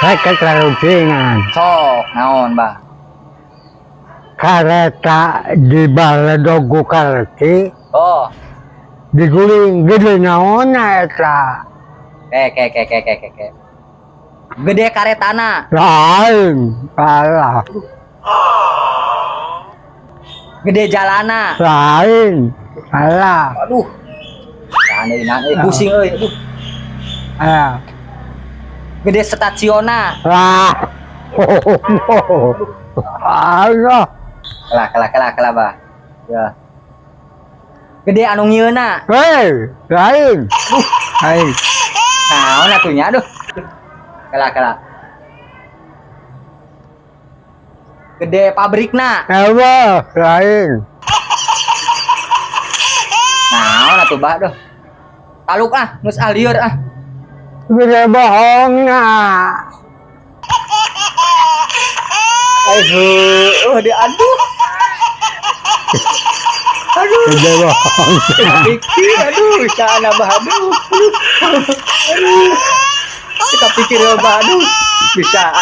Rek karucingan. Sok, naon, Bah? Kareta di baledog ku kareti Oh, diguling gede naonna eta? ke ke ke ke ke ke. Gede karetana, Lain, salah. Gede jalana. Lain, salah. Aduh. Tahan euy, euy, pusing euy. Aduh. Ah, Gede stasiona. Lah. Allah. Kelah kelah kelah kelah, Bah. Ya. Gede anu ngieuna. Hei, lain. Lain. Naon atuh nya, aduh. Kelah kelah. Gede pabrikna. Apa? Lain. Naon atuh, Bah, duh. Taluk ah, geus ah lieur ah. Gede bohongna. Aduh, oh dia aduh. Aduh, Gede bohong. Pikir aduh, sana bah aduh. Aduh. Kita pikir ya bah aduh. Bisa.